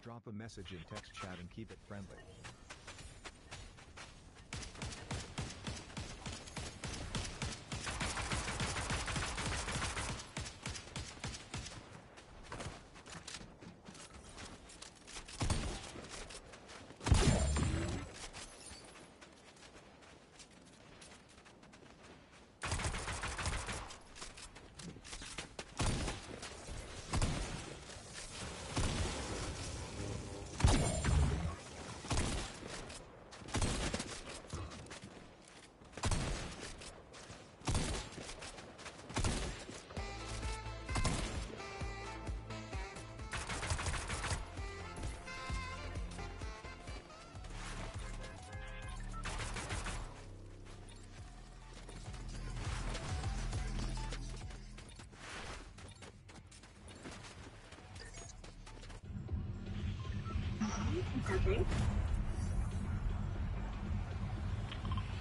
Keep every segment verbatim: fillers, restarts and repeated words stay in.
Drop a message in text chat and keep it friendly.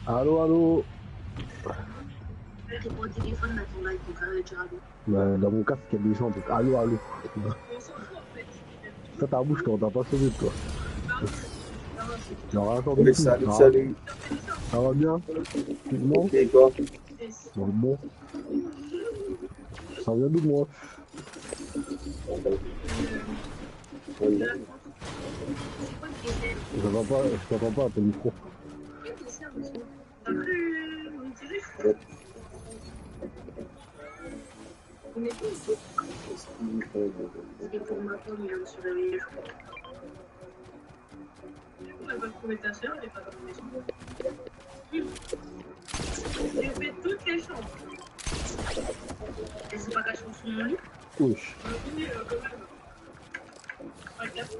Alo, alo. Ben, dans mon casque, il y a des gens, donc alo, alo. Ferme ta bouche, toi, on t'a pas sauvé, toi. Non, attends, salut, salut. Ça va bien ? Non ? Ok, et toi ? Bon, bon. Ça vient d'où, moi ? Je t'entends pas, je t'entends pas, ton micro. Du coup, elle va trouver ta sœur, elle est pas dans la maison. Je fais toutes les chances. Et c'est pas la chanson de mon lit. Ouch. Oui, euh, quand même. Regarde.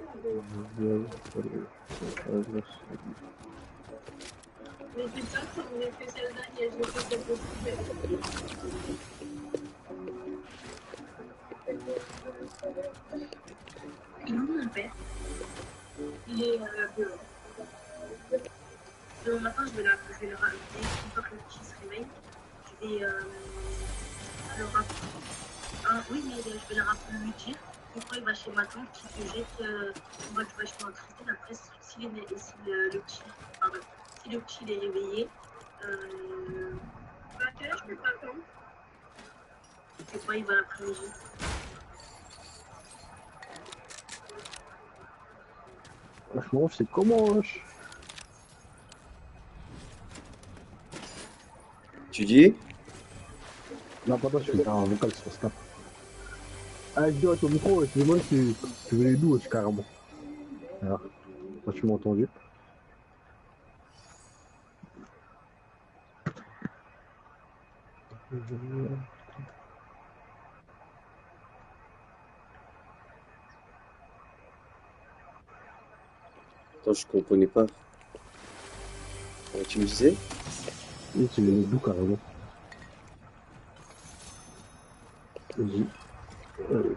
Mais c'est ça, c'est mon spécial Daniel, je fais cette petite. Et où mon père ? Il est, euh, dehors. Demain matin, je vais la, je vais le rappeler. Une fois que le petit se réveille, je vais, euh, le rappeler. Ah, oui, mais je vais le rappeler, lui dire pourquoi il va chez ma tante qui se jette, euh, en bas du bâtiment en cristal. Après, si, si le, si le, le petit, pardon, si le petit, il est réveillé, euh, je vais pas attendre. C'est quoi, il va l'après-midi ? Franchement, c'est comment, wesh ? Tu dis ? Non, pas toi, je suis dans un vocal sur Snap. Ah, je dis à ton micro, je te demande si tu veux les douze, carrément. Alors, toi, tu m'as entendu ? Attends, je comprenais pas. Euh, tu me disais ? Oui, tu veux les douze, carrément. Vas-y. Euh,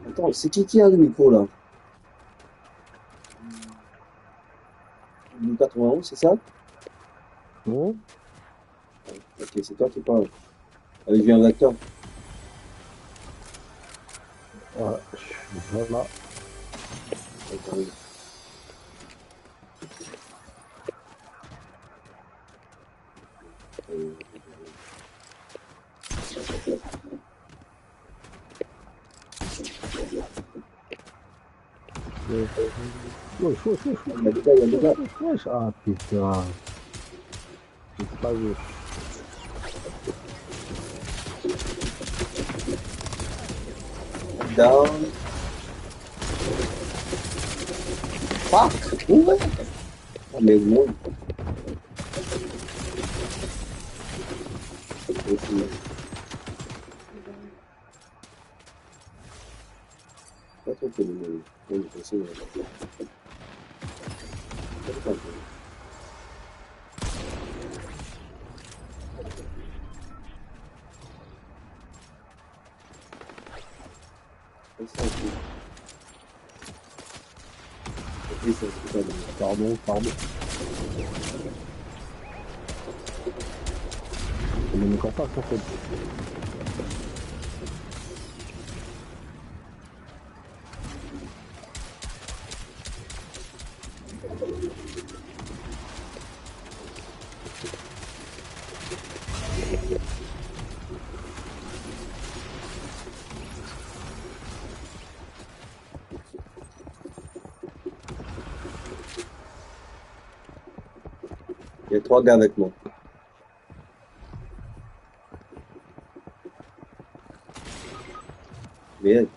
Atann, se ki ki a le mikro la? Mil katrevinz, se sa? Non. Ok, c'est toi qui parles. Allez, viens avec toi. Ah, je suis vraiment... Attends. Wesh, wesh, wesh, wesh. Il y a des gars, il y a des gars. Wesh, wesh, wesh. Ah, putain. C'est pas vrai. Down. Fuck. Ouais. Ah, mais bon. Ok. Pas trop fait le, le, le, le, Pardon, pardon. Mem kan sa, sa fer. Il y a trois gars avec moi. Merde.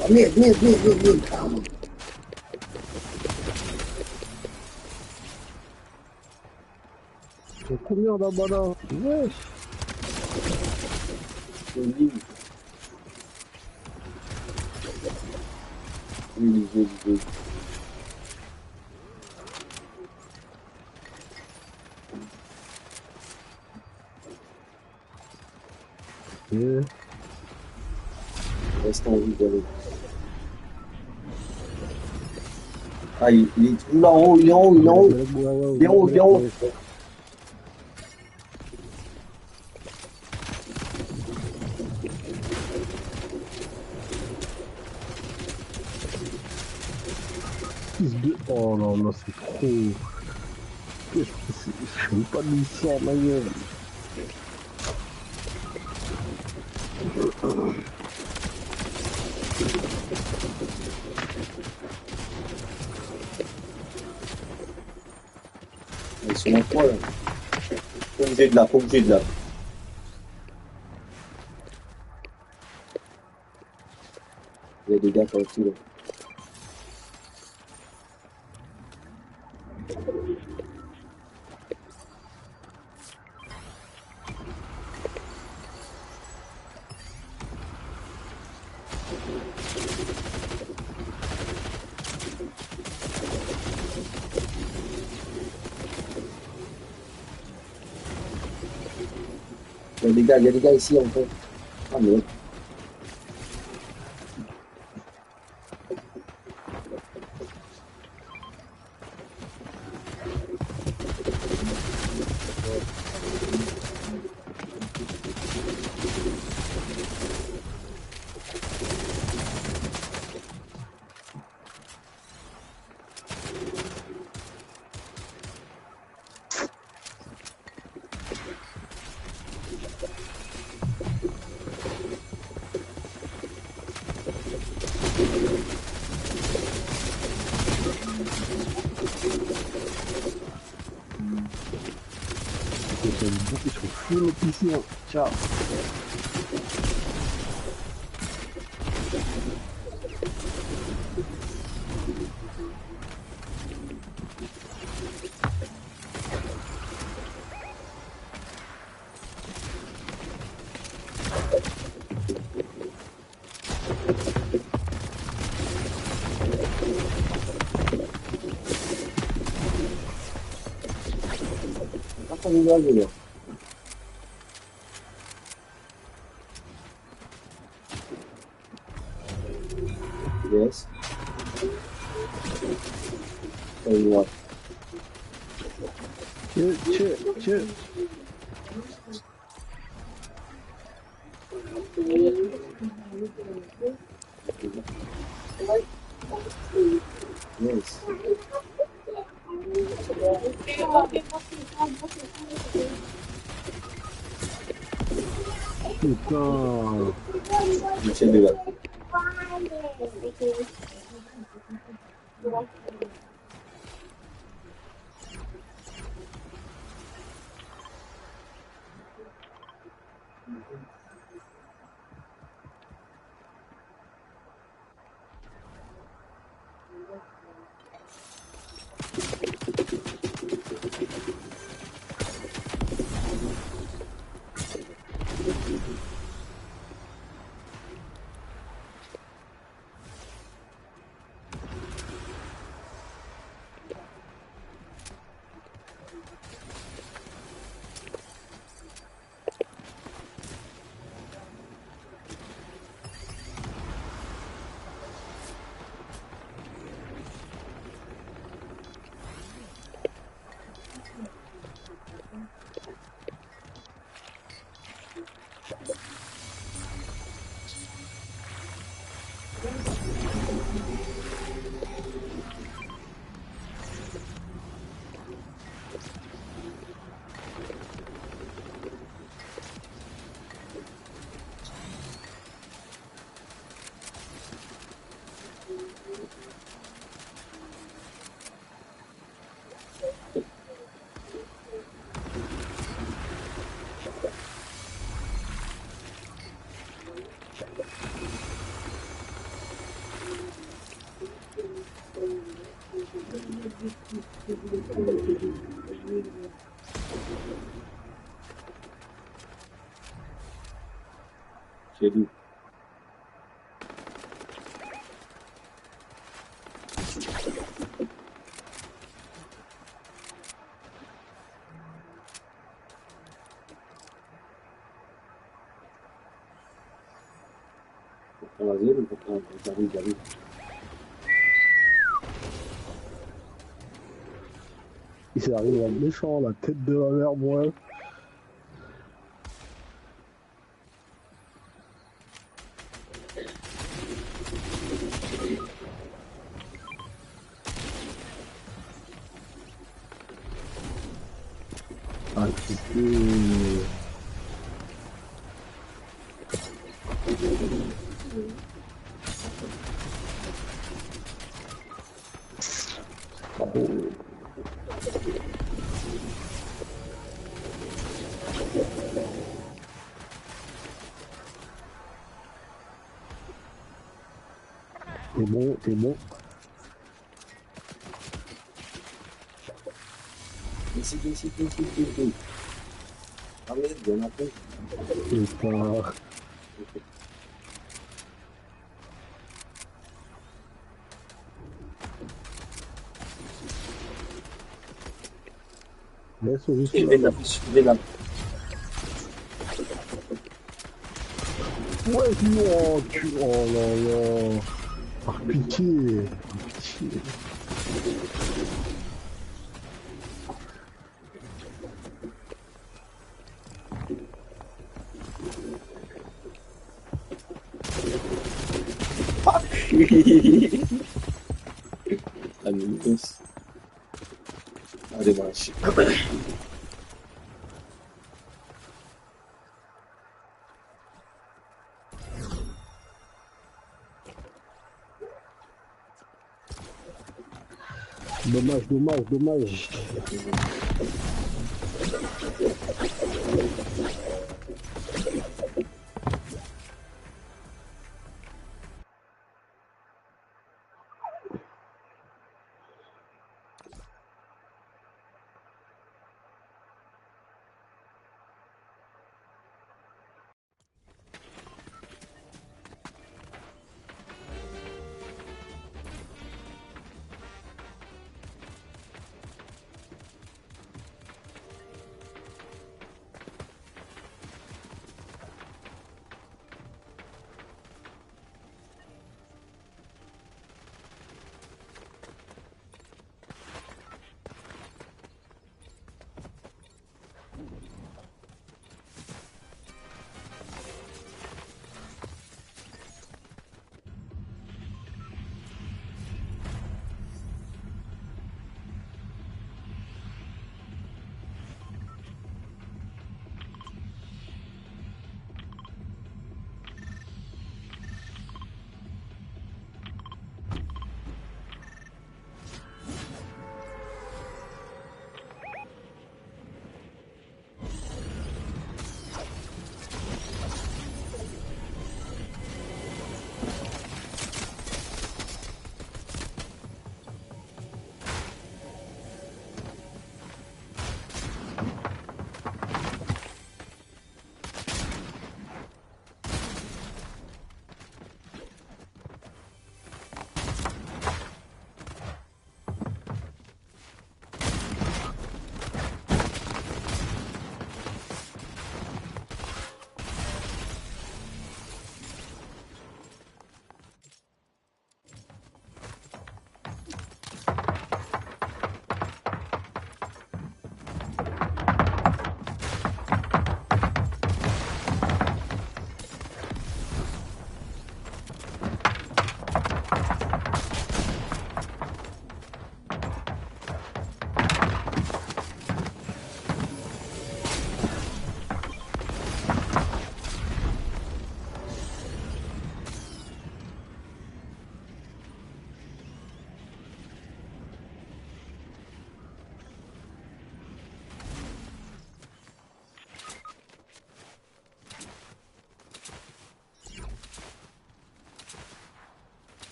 Ah, merde, merde, merde, merde, merde. Ah, mon. C'est combien là-bas là? Wesh. Joli. Joli, joli, joli. Ok. Reste en vie, David. Ah, il, il est toujours là en haut, il est en haut, il est en haut. Ouais, ouais, ouais, ouais, ouais. Il est en haut, il est en haut. Fils de, oh non, non, c'est trop. Qu'est-ce que c'est? Je sais même pas d'où il sort, ma gueule. Ils sont en trois, là. Faut bouger de là, faut bouger de là. Il y a des gars partout, là. Il y a des gars, il y a des gars ici encore. Ah, merde. Fini pisi, hein. Ciao. Yes. Tell me what. Chill, chill, chill. Yes. Putain. Essaye de là. Sedi. Fok pran lazel, fok pran, fok ariv, ariv. Li ariv an mesan, latet dan lamer, mwa. Ah, putain. C'est bon, c'est bon. Ici, ici, ici, ici, ici. Ah oui, bien après. Putain. Laisse juste là. Il est là, il est là. Ouais, non, tu, oh là là. Par pitié, par pitié. Fuck. La mince. Ah, dommage. Domaz, domaz, domaz.